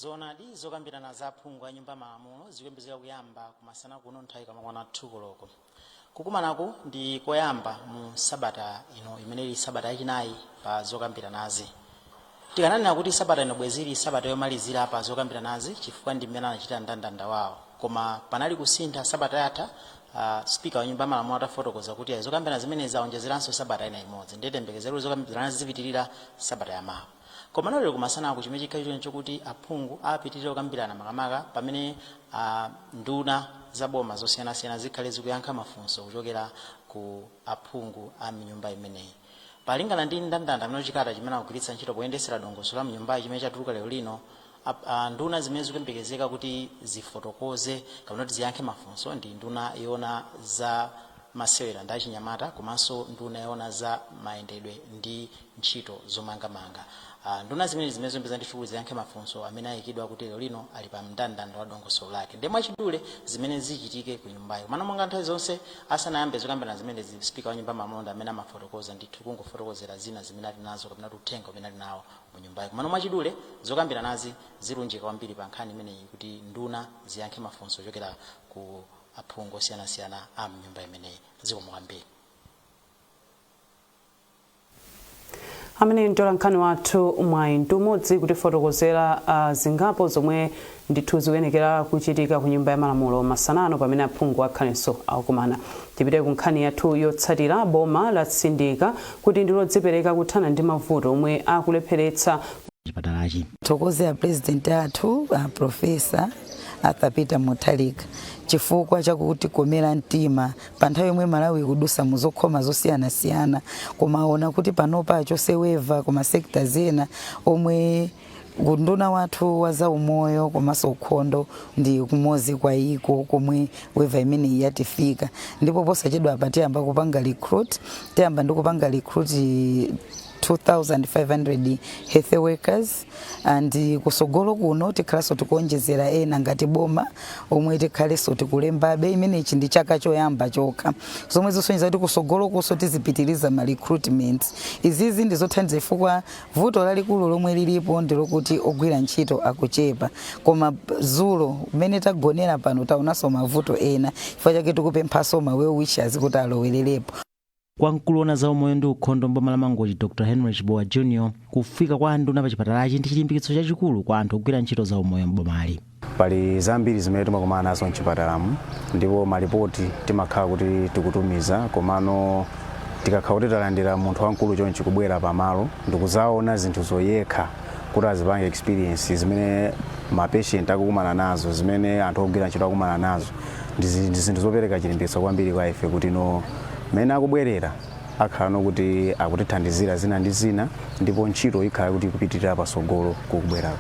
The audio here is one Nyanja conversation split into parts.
Zoonadi, zokambirana za aphungu a Nyumba Malamulo zikuyembekezeka kuyamba kumasana kuno nthawi ikamakwana 2 koloko. Kukumanaku ndi koyamba mu sabata ino imene ili sabata yachinayi pa zokambiranazi. Tikananena kuti sabata ino bwezi ili sabata yomalizira pa zokambiranazi chifukwa ndi mmene anachita mndandanda wawo, koma panali kusintha sabata yatha, Spika wa Nyumba ya Malamulo atafotokoza kuti ayi, zokambirana zimenezi aonjezeranso sabata ina imodzi. Ndiye tiyembekezere kuti zokambiranazi zipitirira sabata yamawa. Koma lero kumasanaku chimene chikhale choncho chokuti aphungu apitirire kukambirana, makamaka pamene nduna za boma zosiyanasiyana zikhale zikuyankha mafunso kuchokera ku aphungu a mnyumba imeneyi. Palingana ndi mndandanda amene chikalata chimene akugwiritsa ntchito poyendesera dongosolo la mnyumbayi chimene chatuluka lero lino, nduna zimene zikuyembekezeka kuti zifotokoze kapena kuti ziyankhe mafunso ndi nduna yoona za masewera ndi achinyamata komanso nduna yoona za mayendedwe ndi ntchito zomangamanga. Nduna zimene zimene ndithu kuti ziyankhe mafunso amene ayikidwa kuti lero lino ali pa mndandanda wa dongosolo lake. Ndiye mwachidule zimene zichitike ku nyumbayo, komano monga nthawi zonse asanayambe zokambirana zimenezi, Spika wa Nyumba Malamulo ndi amene amafotokoza ndithu, kungofotokozera zina zimene ali nazo kapena kuti uthenga umene ali nawo mu nyumbayo. Komano mwachidule zokambiranazi zilunjika kwambiri pa nkhani imeneyi kuti nduna ziyankhe mafunso ochokera ku aphungu osiyanasiyana a mnyumba imeneyi. Zikomo kwambiri. Amene mtolankhani wathu Mwayi Mtumodzi kutifotokozera zingapo zomwe ndithu zikuyenekera kuchitika ku Nyumba ya Malamulo masanano pamene aphungu akhalenso akukumana. Tipite ku nkhani yathu yotsatira. Boma latsindika kuti ndi lodzipereka kuthana ndi mavuto omwe akulepheretsa chipatalachi. Thokoze a President athu, a Professor Arthur Peter Mutharika, chifukwa chakutikomera mtima pa nthawi yomwe Malawi ikudusa muzokhoma zosiyanasiyana, koma aona kuti panopa achose waiver kuma sectors ena, omwe unduna wathu wa zaumoyo komanso ukhondo ndi kumodzi kwa iko komwe waiver imeneyi yatifika. Ndipo posachedwa apa tiyamba kupanga recruit, tiyamba ndi kupanga recruit 2500 health workers, and kusogolo kuno tikhalanso tikuonjezera ena ngati boma omwe tikhalenso tikulembabe. Imenechi ndi chaka choyamba chokha, zomwe zisonyeza kuti kusogolo kuso tizipitiriza ma recruitment. Izizi ndi zothandiza chifukwa vuto lalikulu lomwe lilipo ndi lokuti ogwira ntchito akuchepa. Koma zulo mmene tagonera pano taonanso mavuto ena, chifukwa chake tikupemphanso ma well wishers kuti alowererepo. Kwa mkulu woona za umoyo ndi ukhondo mboma la Mangochi, Dr Henry Chibowa Jr, kufika kwa anduna pa chipatalachi ndi chilimbikitso chachikulu kwa anthu ogwira ntchito za umoyo mbomali. Pali zambiri zimene timakumana nazo mchipatalamu, ndipo malipoti timakhala kuti tikutumiza, komano tikakhala kuti talandira munthu wamkulu chonchi kubwera pamalo ndikuzaona zinthu zoyekha kuti azipange experience zimene ma patient akukumana nazo, zimene anthu ogwira ntchito akukumana nazo, ndi zinthu zopereka chilimbikitso kwambiri kwa ife kuti no, mmene akubwerera akhala no kuti akutithandizira zina ndi zina, ndipo ntchito ikhala kuti ikupitirira pasogolo kukubwerako.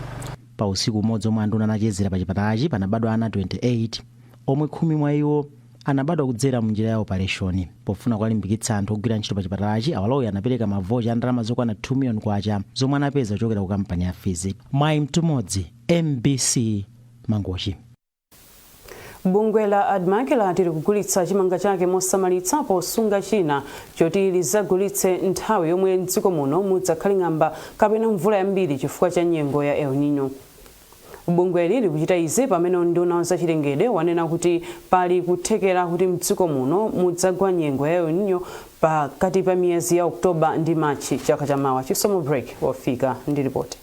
Pa usiku umodzi omwe anduna anachezera pa chipatalachi panabadwa ana 28, omwe 10 mwa iwo anabadwa kudzera munjira ya operation. Pofuna kuwalimbikitsa anthu ogwira ntchito pa chipatalachi, awaloyi anapereka mavocha a ndalama zokwana 2 million kwacha zomwe anapeza kuchokera ku kampani ya Fizzy. Mwayi Mtumodzi, MBC, Mangochi. Bungwe la ADMARC lati likugulitsa chimanga chake mosamalitsa posunga china choti lizagulitse nthawi yomwe mdziko muno mudzakhale ng'amba kapena mvula yambiri chifukwa cha nyengo ya El Nino. Bungweli likuchita izi pamene unduna wa zachilengedwe wanena kuti pali kuthekera kuti mdziko muno mudzagwa nyengo ya El Nino pakati pa miyezi ya Oktoba ndi Machi chaka chamawa. Chisomo Break wafika ndi ripoti.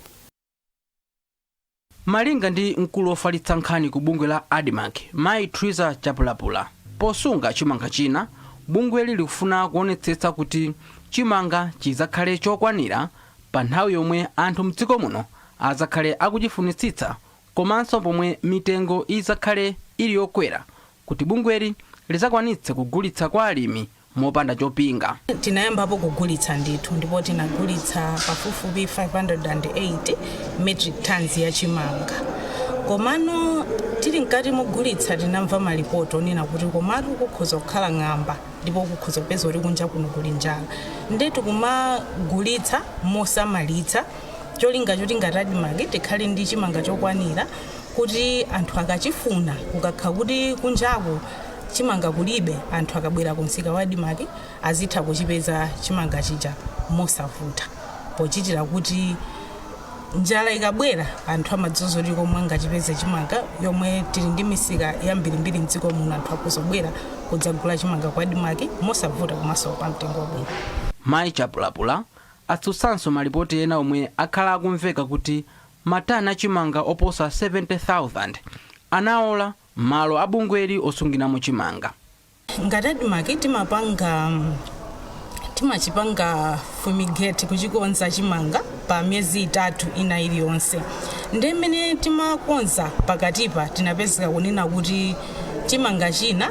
Malinga ndi mkulu wofalitsa nkhani ku bungwe la ADMARC, Mayi Triza Chapulapula, posunga chimanga china, bungweli likufuna kuonetsetsa kuti chimanga chizakhale chokwanira pa nthawi yomwe anthu mdziko muno azakhale akuchifunitsitsa, komanso pomwe mitengo izakhale ili yokwera, kuti bungweli lizakwanitse kugulitsa kwa alimi mopanda chopinga. Tinayambapo kugulitsa ndithu, ndipo tinagulitsa pafupifupi 580 metric tons ya chimanga. Komano tili mkati mogulitsa tinamva malipoti onena kuti komatu kukhoza kukhala ng'amba ndipo kukhoza kupeza kuti kunja kuno kuli njala. Nde tikumagulitsa mosamalitsa, cholinga choti ngati ADMARC tikhale ndi chimanga chokwanira kuti anthu akachifuna, kukakhala kuti kunjaku chimanga kulibe, anthu akabwera ku msika wa ADMARC azitha kuchipeza chimanga chija mosavuta, pochitira kuti Njala ikabwera, anthu amadziwa zoti komwe angachipeze chimanga, yomwe tili ndi misika yambirimbiri mdziko muno, anthu akuzobwera kudzagula chimanga kwa ADMARC mosavuta komanso pa mtengo wabwino. Mayi Chapulapula atsutsanso malipoti ena omwe akhala akumveka kuti matani achimanga oposa 70,000 anaola malo abungweli osungiramo chimanga. Ngati ADMARC timapanga, timachipanga fumigate, kuchikonza chimanga pa miyezi 3 ina iliyonse. Ndi mmene timakonza pakatipa, tinapezeka kunena kuti chimanga china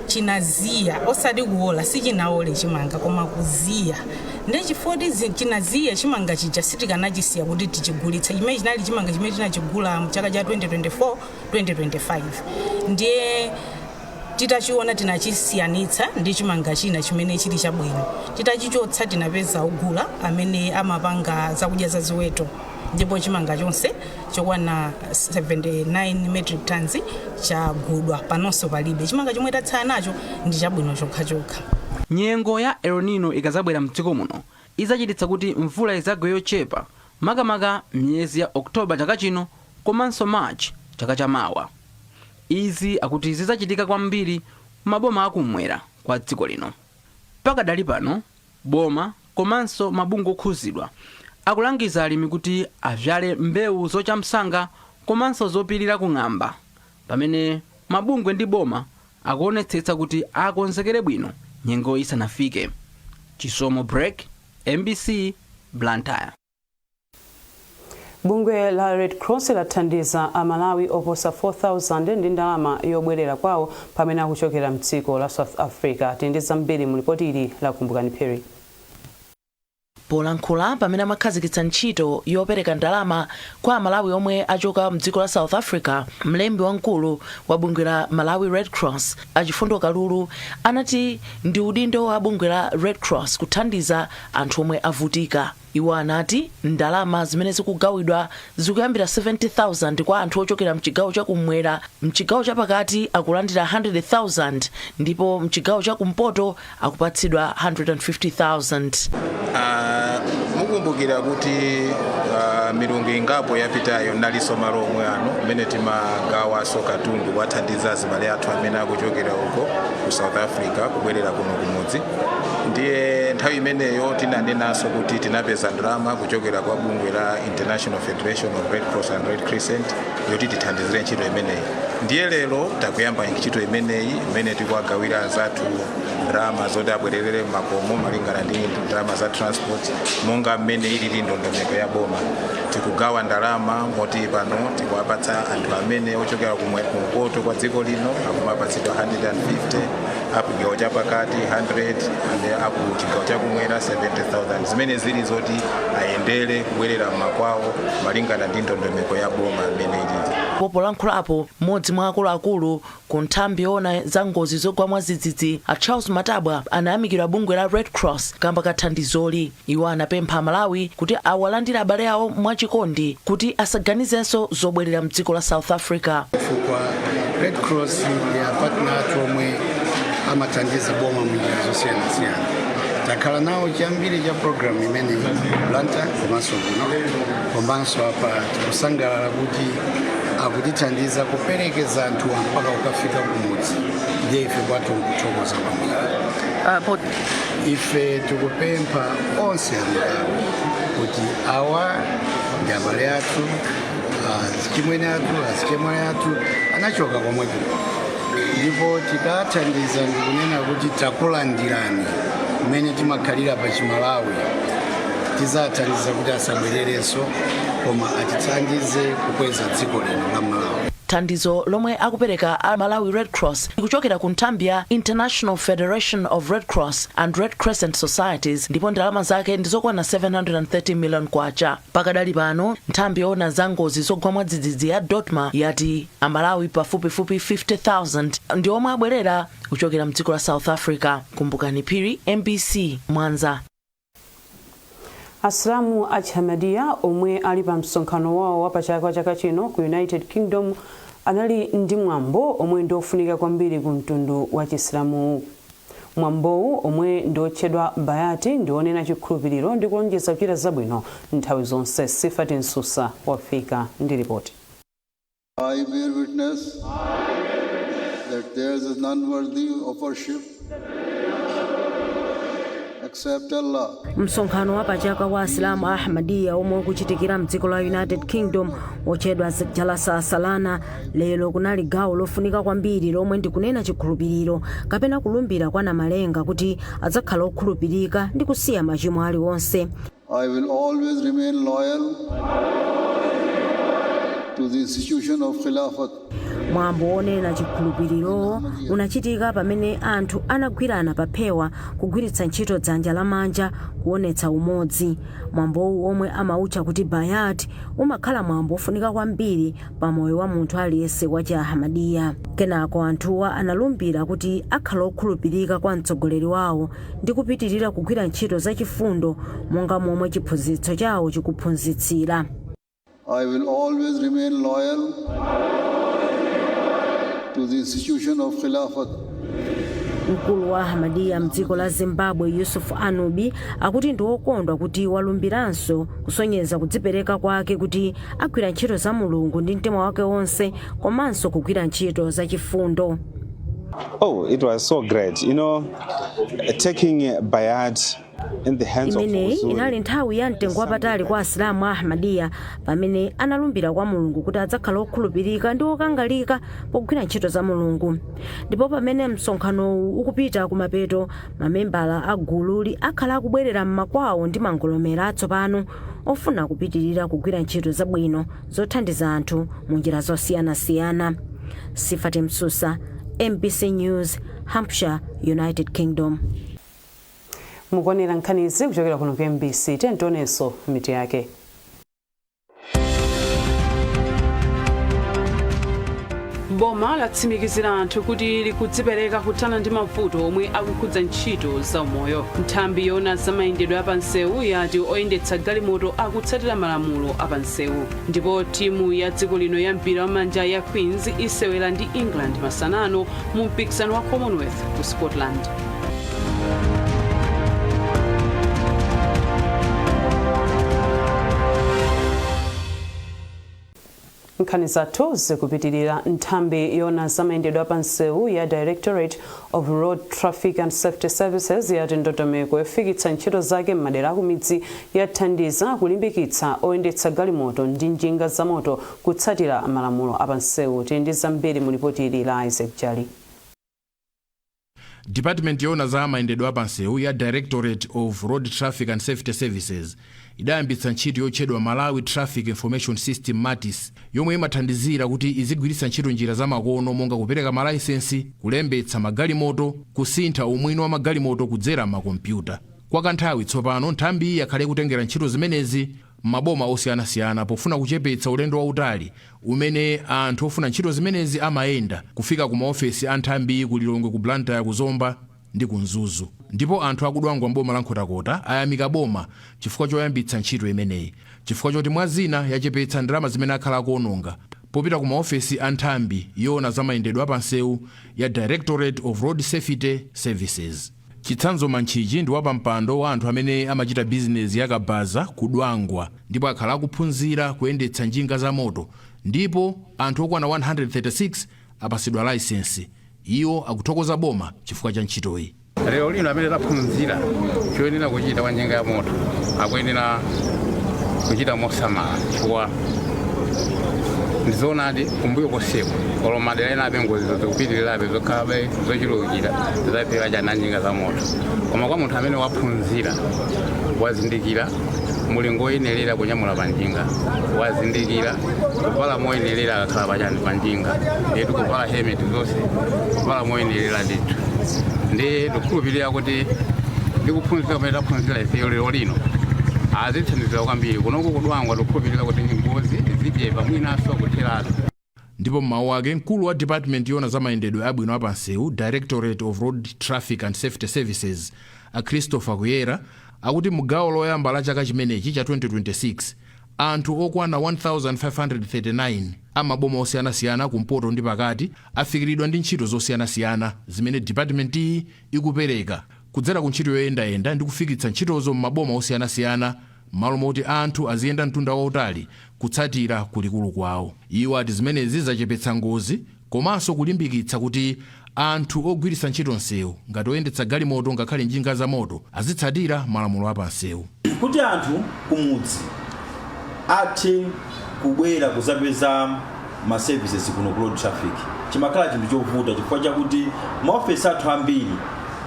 chinaziya, osati kuola, sichinaole chimanga koma kuziya. Ndi chifukwa chinaziya chimanga chija, sitikanachisiya kuti tichigulitse. Chimene chinali chimanga chimene tinachigula mchaka cha 2024 2025, ndiye titachiona tinachisiyanitsa ndi chimanga china chimene chili chabwino. Titachichotsa, tinapeza ogula amene amapanga zakudya za ziweto, ndipo chimanga chonse chokwana 79 metric tons chagudwa. Panonso palibe chimanga. Chomwe tatsala nacho ndi chabwino chokhachokha. Nyengo ya El Nino ikazabwera mdziko muno, idzachititsa kuti mvula izagwe yochepa, makamaka miyezi ya Oktoba chaka chino komanso March chaka chamawa. Izi akuti zidzachitika kwambiri maboma akumwera kwa dziko lino. Pakadali pano, boma komanso mabungwe okhuzidwa akulangiza alimi kuti avyale mbewu zocha msanga komanso zopirira kung'amba, pamene mabungwe ndi boma akuonetsetsa kuti akonzekere bwino nyengo isanafike. Chisomo Break, MBC, Blantyre. Bungwe la Red Cross lathandiza Amalawi oposa 4000 ndi ndalama yobwerera kwawo pamene akuchokera mdziko la South Africa. Tili ndi zambiri mu lipoti ili la Kumbukani Perry. Polankhula pamene amakhazikitsa ntchito yopereka ndalama kwa Amalawi omwe achoka mdziko la South Africa, mlembi wamkulu wa bungwe la Malawi Red Cross, Achifundo Kalulu, anati ndi udindo wa bungwe la Red Cross kuthandiza anthu omwe avutika. Iwo anati ndalama zimene zikugawidwa zikuyambira 70,000 kwa anthu ochokera mchigawo chakumwera, mchigawo chapakati akulandira 100,000 ndipo mchigawo chakumpoto akupatsidwa 150,000. Mukumbukira kuti milungu ingapo yapitayo nalinso malo omwe ano mmene timagawaso katundu kuwathandiza azibale athu amene akuchokera uko ku South Africa kubwerera kuno kumudzi. Ndiye nthawi imeneyo tinanenanso kuti tinapeza ndalama kuchokera kwa bungwe la International Federation of Red Cross and Red Crescent yoti tithandizire ntchito imeneyi. Ndiye lero takuyamba ntchito imeneyi imene tikuwagawira anzathu ndalama zoti abwererere makomo malingana ndi ndalama za transport, monga mmene ilili ndondomeko ya boma. Tikugawa ndalama moti pano tikuwapatsa anthu amene ochokera kumpoto kwa dziko lino akumapatsidwa 150, apo chigawo chapakati 100 and apo chigawo chakumwera 70,000, zimene zili zoti ayendere kubwerera mmakwawo malingana ndi ndondomeko ya boma imene ilili. Polankhulapo, mmodzi mwa akuluakulu ku nthambi yoona za ngozi zogwa mwadzidzidzi, a Charles Matabwa, anayamikira bungwe la Red Cross kamba ka thandizoli. Iwo anapempha Amalawi kuti awalandire abale awo mwachikondi, kuti asaganizenso zobwerera mdziko la South Africa. Chifukwa Red Cross ndi apartner athu omwe amathandiza boma munjira zosiyanasiyana. Takhala nawo chiyambire cha program imeneyi Blantyre komanso kuno, komanso apa tikusangalala kuti akutithandiza kuperekeza anthu mpaka kukafika kumudzi. Ndiye ife kwathu nkuthokoza kwambiri. Ife tikupempha onse Amalawi kuti awa ndi abale athu, azichimwene athu, azichemwali athu, anachoka komweko, ndipo tikathandiza ndikunena kuti takulandirani mmene timakhalira pa Chimalawi. Tizathandiza kuti asabwererenso, koma atithandize kukweza dziko lino la Malawi. Thandizo lomwe akupereka a Malawi Red Cross likuchokera ku nthambi ya International Federation of Red Cross and Red Crescent Societies, ndipo ndalama zake ndizokwana 730 million kwacha. Pakadali pano, nthambi yoona za ngozi zogwa mwadzidzidzi ya DoDMA yati Amalawi pafupifupi 50,000 ndi omwe abwerera kuchokera mdziko la South Africa. Kumbukani Phiri, MBC, Mwanza. Asilamu a Chihamadiya omwe ali pa msonkhano wawo wa pachaka chaka chino ku United Kingdom anali ndi mwambo omwe ndi ofunika kwambiri ku mtundu wa Chisilamu. Mwambowu, omwe ndi otchedwa bayati, ndi onena chikhulupiriro ndi kulonjeza kuchita zabwino nthawi zonse. Sifati Msusa wafika ndi ripoti. I bear witness that there is none worthy of worship except Allah. Msonkhano wa pachaka wa Asilamu a Ahmadiyya omwe ukuchitikira mdziko la United Kingdom, otchedwa Jalasa Salana, lero kunali gawo lofunika kwambiri lomwe ndikunena chikhulupiriro kapena kulumbira kwa Namalenga kuti adzakhala okhulupirika ndi kusiya machimo aliwonse. I will always remain loyal to the institution of Khilafat. Mwambo wonena chikhulupirirowo unachitika pamene anthu anagwirana paphewa kugwiritsa ntchito dzanja lamanja kuonetsa umodzi. Mwambowu, omwe amautcha kuti bayat, umakhala mwambo ofunika kwambiri pa moyo wa munthu aliyense wa chi Ahmadiya. Kenako anthuwa analumbira kuti akhala okhulupirika kwa mtsogoleri wawo ndi kupitirira kugwira ntchito zachifundo monga momwe chiphunzitso chawo chikuphunzitsira. I will always remain loyal to the institution of Khilafat. Mkulu wa Ahmadiya mdziko la Zimbabwe, Yusuf Anubi, akuti ndi wokondwa kuti walumbiranso kusonyeza kudzipereka kwake kuti agwira ntchito za Mulungu ndi mtima wake wonse komanso kugwira ntchito zachifundo. Oh, it was so great. Taking Bayat in the hands of Imeneyi Uzuri. inali nthawi ya mtengo wapatali kwa Asilamu a Ahmadiya pamene analumbira kwa Mulungu kuti adzakhala okhulupirika ndi okangalika pogwira ntchito za Mulungu. Ndipo pamene msonkhanowu ukupita kumapeto, mamembala a gululi akhala akubwerera m'makwawo ndi mangolomera atsopano ofuna kupitirira kugwira ntchito zabwino zothandiza anthu mu njira zosiyanasiyana. Sifati Msusa, MBC News, Hampshire, United Kingdom. Mukuonera nkhanizi kuchokera kuno ku MBC. Tionenso mitu yake. Boma latsimikizira anthu kuti likudzipereka kuthana ndi mavuto omwe akukhudza ntchito za umoyo. Nthambi yoona zamayendedwe apansewu yati oyendetsa galimoto akutsatira malamulo apansewu. Ndipo timu ya dziko lino ya mpira wamanja ya Queens isewera ndi England masanano mu mpikisano wa Commonwealth ku Scotland. Nkhani zathu zikupitirira. Nthambi yoona zamayendedwe apansewu ya Directorate of Road Traffic and Safety Services yati ndondomeko yofikitsa ntchito zake m'madera akumidzi yathandiza kulimbikitsa oyendetsa galimoto ndi njinga zamoto kutsatira malamulo apansewu. Tili ndi zambiri mu lipoti ili la Isaac Jali. Department yoona za mayendedwe apansewu ya Directorate of Road Traffic and Safety Services idayambitsa ntchito yotchedwa Malawi Traffic Information System, MATIS, yomwe imathandizira kuti izigwiritsa ntchito njira zamakono monga kupereka malaisensi, kulembetsa magalimoto, kusintha umwini wa magalimoto kudzera makompyuta. Kwa kanthawi tsopano, nthambi yakhale kutengera ntchito zimenezi m'maboma osiyanasiyana pofuna kuchepetsa ulendo wautali umene anthu ofuna ntchito zimenezi amayenda kufika ku maofesi a nthambi ku Lilongwe, ku Blantyre, ku Zomba ndi ku Mzuzu. Ndipo anthu akudwangwa mboma la Nkhotakota ayamika boma chifukwa choyambitsa ntchito imeneyi, chifukwa choti mwa zina yachepetsa ndalama zimene akhala akuononga popita ku maofesi a nthambi yoona zamayendedwe apansewu ya Directorate of Road Safety Services. Chitsanzo Mantchichi ndi wapampando wa anthu amene amachita bizinezi ya kabaza ku Dwangwa, ndipo akhala akuphunzira kuyendetsa njinga za moto, ndipo anthu okwana 136 apasidwa laisensi. Iwo akuthokoza boma chifukwa cha ntchitoyi. Lero lino amene taphunzira choyenera kuchita kwa njinga ya moto akuyenera kuchita mosamala, chifukwa ndizoonadi kumbuyo koseko olo madera ena abe ngozi zikupitirirabe, zokhalabe zochulukira zaphera chana njinga za moto. Koma kwa munthu amene waphunzira, wazindikira mulingo woyenerera kunyamula panjinga, wazindikira kuvala moyenerera akakhala pachani panjinga, ndiyetu kuvala helmet zonse, kuvala moyenerera ndithu, ndi ndikukhulupirira kuti ndikuphunzira kumene taphunzira ifeyo lero lino azithandizira kwambiri kunoku kudwangwa. Tikukhulupirira kuti ngozi zichepa, mwinanso kutheratu. Ndipo mmawu ake, mkulu wa department yoona za mayendedwe abwino apansewu, Directorate of Road Traffic and Safety Services, a Christopher Kuyera, akuti mu gawo loyamba la chaka chimenechi cha 2026 anthu okwana 1539 Amaboma osiyanasiyana kumpoto ndi pakati afikiridwa ndi ntchito zosiyanasiyana zimene dipatimentiyi ikupereka kudzera ku ntchito yoyendayenda ndi kufikitsa ntchitozo m'maboma osiyanasiyana, m'malo moti anthu aziyenda mtunda wautali kutsatira kulikulu kwawo. Iwo ati zimenezi zachepetsa ngozi komanso kulimbikitsa kuti anthu ogwiritsa ntchito msewu ngati oyendetsa galimoto ngakhale njinga za moto azitsatira malamulo apansewu. Kuti anthu kumudzi athe kubwera kuzapeza ma services kuno ku road traffic chimakhala chinthu chovuta, chifukwa chakuti maofesi athu ambiri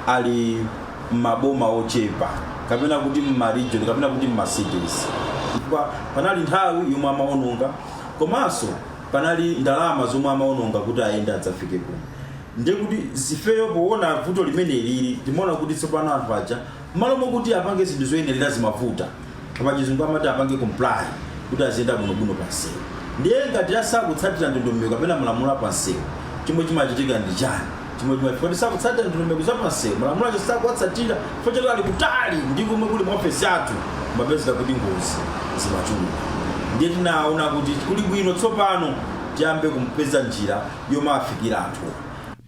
ali m'maboma ochepa kapena kuti m'ma region kapena kuti m'ma cities, chifukwa panali nthawi yomwe amaononga komanso panali ndalama zomwe amaononga kuti ayende adzafike kuno. Ndiye kuti ifeyo poona vuto limene lili, timaona kuti tsopano anthu aja m'malo mokuti apange zinthu zoyenerera zimavuta, pachizungu amati apange comply kuti aziyenda bwinobwino pansewu. Ndiye ngati asakutsatira ndondomeko kapena malamulo apansewu, chomwe chimachitika ndi chani? Chomwe chimachitika kuti sakutsatira ndondomeko za pansewu, malamulo acho sakuwatsatira chifukwa choti ali kutali ndi komwe kuli maofesi athu, mapezeka kuti ngozi zimachuluka. Ndiye tinaona kuti kuli bwino tsopano tiyambe kumpeza njira yomafikira anthu.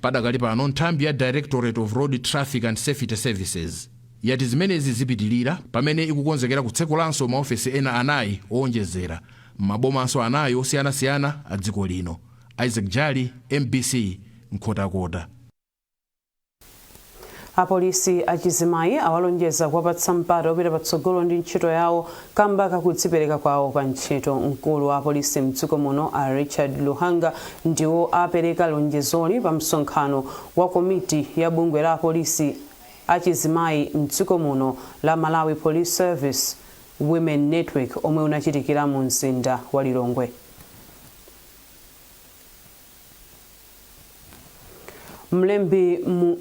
Padakali pano nthambi ya Directorate of Road Traffic and Safety Services yati zimenezi zipitilira pamene ikukonzekera kutsekulanso maofesi ena anayi owonjezera m'mabomanso anayi osiyanasiyana a dziko lino. Isaac Jali, MBC, Nkhotakota. Apolisi achizimayi awalonjeza kuwapatsa mpata wopita patsogolo ndi ntchito yawo kamba kakudzipereka kwawo pa ntchito. Mkulu wa apolisi mdziko muno a Richard Luhanga ndiwo apereka lonjezoli pa msonkhano wa komiti ya bungwe la apolisi achizimayi mdziko muno la Malawi Police Service Women Network omwe unachitikira mu mzinda wa Lilongwe. Mlembi mu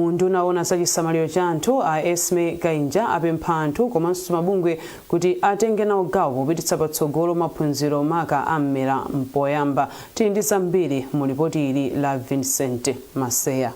unduna woona za chisamaliro cha anthu a Esme Kainja apempha anthu komanso mabungwe kuti atenge nawo gawo popititsa patsogolo maphunziro maka a mmera mpoyamba. Tili ndi zambiri mu lipoti ili la Vincent Maseya.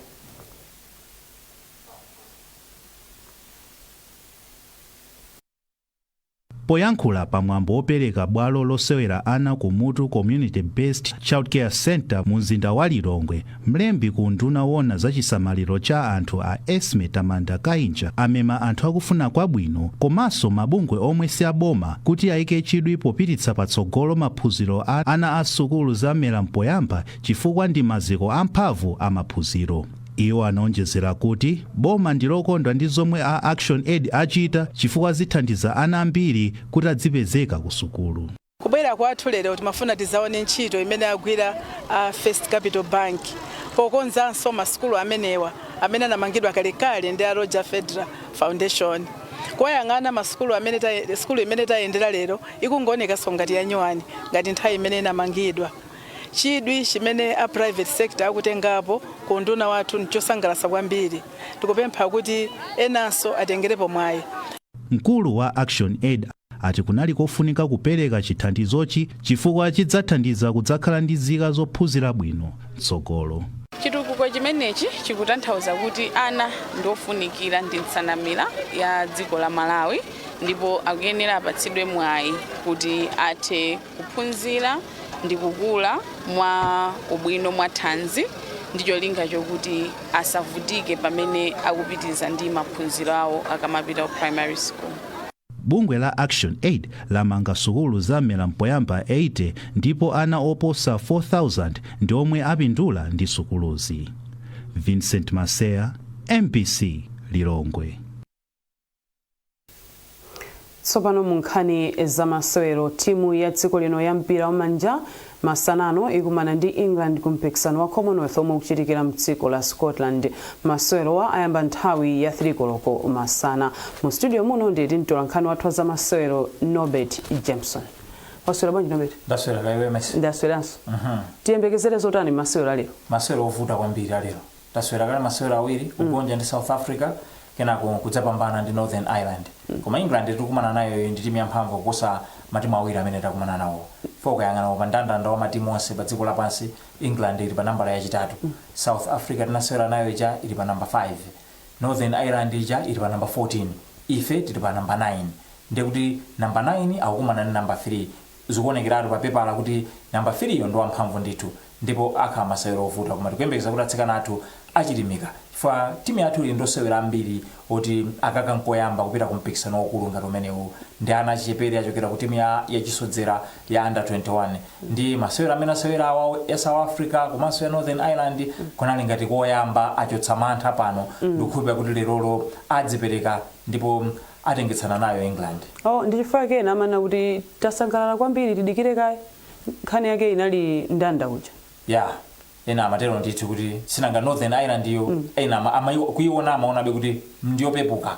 Poyankhula pa mwambo wopereka bwalo losewera ana ku Mutu Community Based Childcare Centre mu mzinda wa Lilongwe, mlembi ku unduna woona za chisamaliro cha anthu a Esme Tamanda Kainja amema anthu akufuna kwabwino komanso mabungwe omwe si aboma kuti ayike chidwi popititsa patsogolo maphunziro a ana a sukulu za mmera mpoyamba chifukwa ndi maziko amphamvu a maphunziro. Iwo anaonjezera kuti boma ndilokondwa ndi zomwe a Action Aid achita chifukwa zithandiza ana ambiri kuti adzipezeka ku sukulu. Kubwera kwathu lero timafuna tizaone ntchito imene agwira a First Capital Bank pokonzanso masukulu amenewa amene anamangidwa kalekale ndi a Roger Federer Foundation. Kuwayang'ana masukulu amene sukulu imene tayendera lero ikungonekanso ngati yanyuwani ngati nthawi imene inamangidwa. Chidwi chimene a private sector akutengapo ku unduna wathu nchosangalatsa kwambiri. Tikupempha kuti enanso atengerepo mwayi. Mkulu wa Action Aid ati kunali kofunika kupereka chithandizochi chifukwa chidzathandiza kudzakhala ndi nzika zophunzira bwino mtsogolo. Chitukuko chimenechi chikutanthauza kuti ana ndi ofunikira ndi nsanamira ya dziko la Malawi ndipo akuyenera apatsidwe mwayi kuti athe kuphunzira ndi kukula mwa ubwino, mwa thanzi, ndi cholinga chokuti asavutike pamene akupitiriza ndi maphunziro awo akamapita ku primary school. Bungwe la Action Aid lamanga sukulu za mmera mpoyamba 80 ndipo ana oposa 4,000 ndi omwe apindula ndi sukuluzi. Vincent Maseya, MBC, Lilongwe. Tsopano mu nkhani za masewero, timu ya dziko lino ya mpira wamanja masanano ikumana ndi England ku mpikisano wa Commonwealth omwe ukuchitikira mdziko la Scotland. Masewerowa ayamba nthawi ya 3 koloko masana. Mu studio muno ndi mtolankhani wathu wa za masewero Norbert Jameson. Waswera bwanji, Norbert? Ndaswera, kaiwe Messi? Ndasweranso. Tiyembekezere zotani masewero alero? Masewero ovuta kwambiri alero. Tasewera kale masewero awiri, kugonja ndi South Africa, kenako kudzapambana ndi Northern Ireland. Koma England tikukumana nayo ndi timu yamphamvu kuposa matimu awiri amene takumana nawo. Fo ukayang'ana pa mndandanda wa matimu onse pa dziko lapansi, England ili pa nambala yachitatu. South Africa tinasewera nayo ija ili pa namba 5, Northern Ireland ija ili pa namba 14, ife tili pa namba 9. Ndiye kuti namba 9 akukumana ndi namba 3. Zikuonekeratu pa pepala kuti namba 3 yo ndi wamphamvu ndithu, ndipo akhala masewero ovuta, koma tikuyembekeza kuti atsikana athu achilimika, chifukwa timu yathu ili ndi osewera ambiri oti akaka nkoyamba kupita ku mpikisano waukulu ngati umenewu, ndi ana achichepere achokera ku timu ya yachisodzera ya under 21. Ndi masewero amene asewera awa ya South Africa komanso ya Northern Ireland kunali ngati koyamba, achotsa mantha pano. Ndikukhulupirira kuti lerolo adzipereka ndipo atengetsana nayo England. Oh, ndi chifukwa kena amanena kuti tasangalala kwambiri, tidikire kaye. Nkhani yake inali ndanda uja. Ya, ena amatero ndithu kuti sinanga Northern Ireland iyo, ena kuiona amaonabe kuti ndiyopepuka.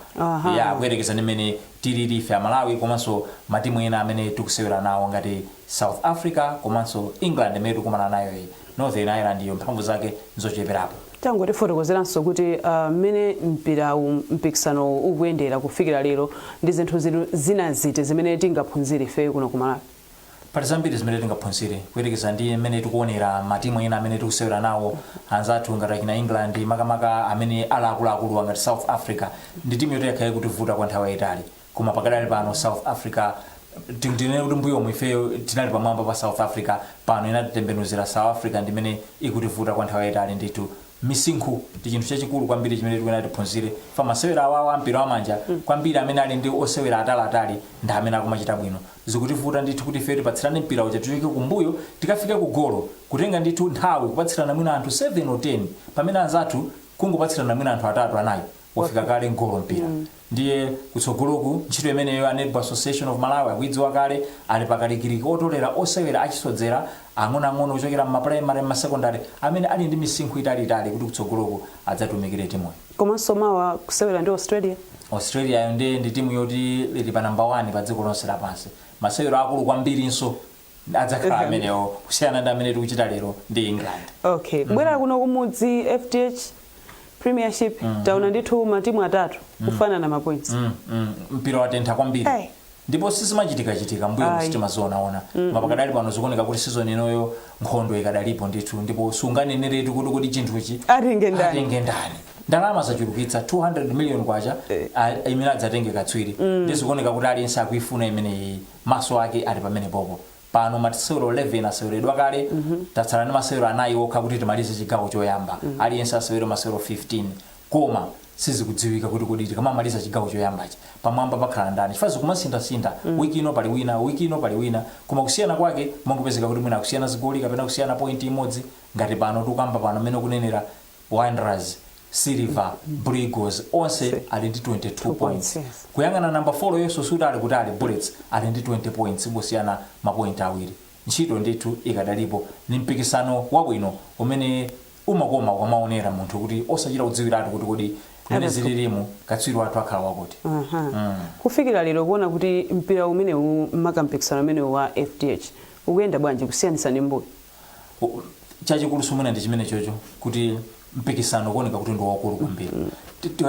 Ya, kuyerekeza ndi mmene tilili ife Amalawi komanso matimu ena amene tikusewera nawo ngati South Africa komanso England imene tikumana nayo iyi, Northern Ireland iyo mphamvu zake nzocheperapo. Tangotifotokozeranso kuti mmene mpirawu, mpikisano ukuyendera kufikira lero, ndi zinthu zina ziti zimene tingaphunzire ifeyo kuno ku Malawi? Pali zambiri zimene tingaphunzire kuyerekeza ndi mmene tikuonera matimu ena amene tikusewera nawo, anzathu ngati achina England, makamaka amene ali akuluakulu ngati South Africa. Ndi timu yoti yakhala ikutivuta kwa nthawi yayitali, koma pakadali pano South Africa, tinene kuti mbuyomu ifeyo tinali pamwamba pa South Africa, pano inatitembenuzira. South Africa ndimene ikutivuta kwa nthawi yayitali ndithu. Misinkhu ndi chinthu chachikulu kwambiri chimene tikuyenera tiphunzire fa masewera awawa ampira wamanja. Kwambiri amene ali ndi osewera ataliatali ndi amene akumachita bwino. Zikutivuta ndithu kuti ife tipatsirane mpira uja, tichoke kumbuyo tikafike ku golo, kutenga ndithu nthawi kupatsirana mwina anthu 7 or 10, pamene anzathu kungopatsirana mwina anthu atatu, anayi, wafika kale mgolo mpira. Ndiye kutsogoloku ntchito imeneyo a Netball Association of Malawi akuidziwa kale, ali pakalikiliki otolera osewera achisodzera ang'onoang'ono kuchokera mmaprimary, mmasekondary, amene ali ndi misinkhu italiitali kuti kutsogoloku adzatumikire timuyo. Komanso mawa kusewera ndi Australia. Australia yo ndiye ndi timu yoti ili pa namba 1 pa dziko lonse lapansi. Masewero akulu kwambirinso adzakhala amenewo kusiyana ndi amene tikuchita lero ndi England. Okay, bwera kuno kumudzi, FDH Premiership, taona ndithu matimu atatu kufanana ma points. Mpira watentha kwambiri. Hey. Ndipo sizimachitika-chitika mbuyo sitimazionaona. Mapakadali pano zikuoneka kuti season inoyo nkhondo ikadalipo ndithu, ndipo sunganeneretu kuti chinthuchi atenge ndani. Atenge ndani. Ndalama zachulukitsa, 200 million kwacha imene adzatenge katswiri. Ndizikuoneka kuti aliyense akuifuna imeneyi, maso ake ali pamene popo. Pano masewero 11 aseweredwa kale, tatsala ndi masewero anayi okha kuti timalize chigawo choyamba. Aliyense asewere masewero 15, koma sizikudziwika kuti kodi tikamamaliza chigawo choyambachi pamwamba pakhala ndani, chifukwa zikumasinthasintha. Wiki ino pali wina, wiki ino pali wina, koma kusiyana kwake mongopezeka kuti mwina akusiyana zigoli kapena kusiyana point imodzi. Ngati pano tikukamba pano, mmene kunenera, Wanderers, Silver, Blue Eagles onse ali ndi 22 points. Kuyang'ana namba 4 yonso suti ali kutali, Bullets ali ndi 20 points, kusiyana mapoint awiri. Ntchito ndithu ikadalipo. Ni mpikisano wabwino umene umakoma ukamaonera munthu kuti osachita kudziwiratu kuti kodi mmene zililimu katswiri wathu akhala wakuti. Kufikira lero, kuona kuti mpira umenewu, maka mpikisano umenewu wa FDH, ukuyenda bwanji kusiyanitsa ndi mbuyo? Chachikulu somwena ndi chimene chocho kuti mpikisano ukuoneka kuti ndi waukulu kwambiri.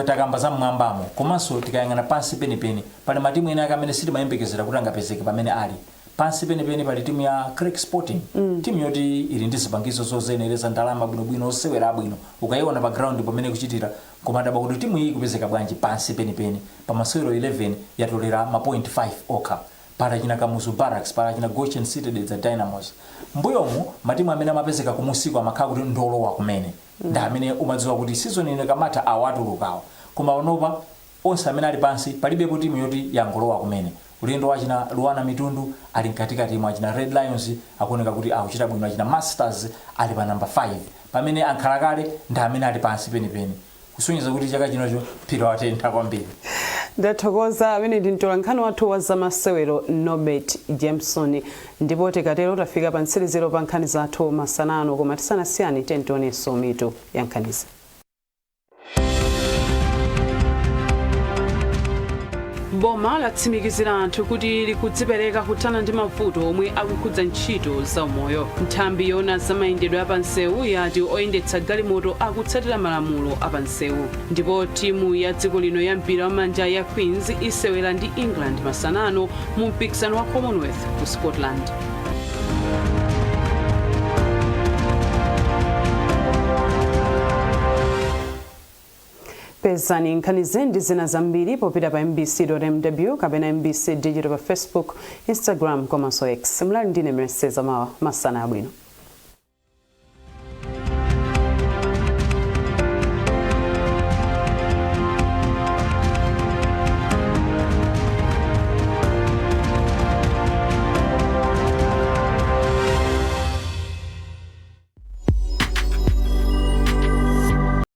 Takamba za mmwambamo, komanso tikayang'ana pansi penipeni pali matimu ena ake amene sitimayembekezera kuti angapezeke pamene ali pansi penipeni. Pali timu ya Creck Sporting, timu yoti ili ndi zipangizo zozenereza, ndalama bwinobwino, osewera abwino, ukayiona pa ground pamene kuchitira, koma daba kuti timu iyi ikupezeka bwanji pansi penipeni. Pa masewero 11 yatolera ma point 5 okha. Pali achina Kamuzu Barracks, pali achina Goshen City Dedza Dynamos. Mbuyomu matimu amene amapezeka kumusiku amakhala kuti ndolowa kumene, ndi amene umadziwa kuti season ino ikamatha awo atulukawo, koma panopa onse amene ali pansi palibepo timu yoti yangolowa kumene. Ulendo wachina Luanar Mitundu ali mkatikati mwa achina Red Lions akuoneka kuti akuchita bwino, achina Masters ali pa namba 5, pamene ankhalakale ndi amene ali pansi penipeni, kusonyeza kuti chaka chinocho mpira watentha kwambiri. Ndathokoza. Amene ndi mtolankhani wathu wa zamasewero Norbert Jameson. Ndipo tikatero tafika pa mtsiriziro pa nkhani zathu masana ano, koma tisanasiyane tionenso mitu ya nkhanizi. Boma latsimikizira anthu kuti likudzipereka kuthana ndi mavuto omwe akukhudza ntchito za umoyo. Nthambi yoona zamayendedwe apansewu yati oyendetsa galimoto akutsatira malamulo apansewu. Ndipo timu ya dziko lino ya mpira wamanja ya Queens isewera ndi England masana ano mu mpikisano wa Commonwealth ku Scotland. Pezani nkhanizi ndi zina zambiri popita pa mbc.mw kapena MBC Digital pa Facebook, Instagram komanso X. Mlali ndine Mercy Zamawa. Masana abwino.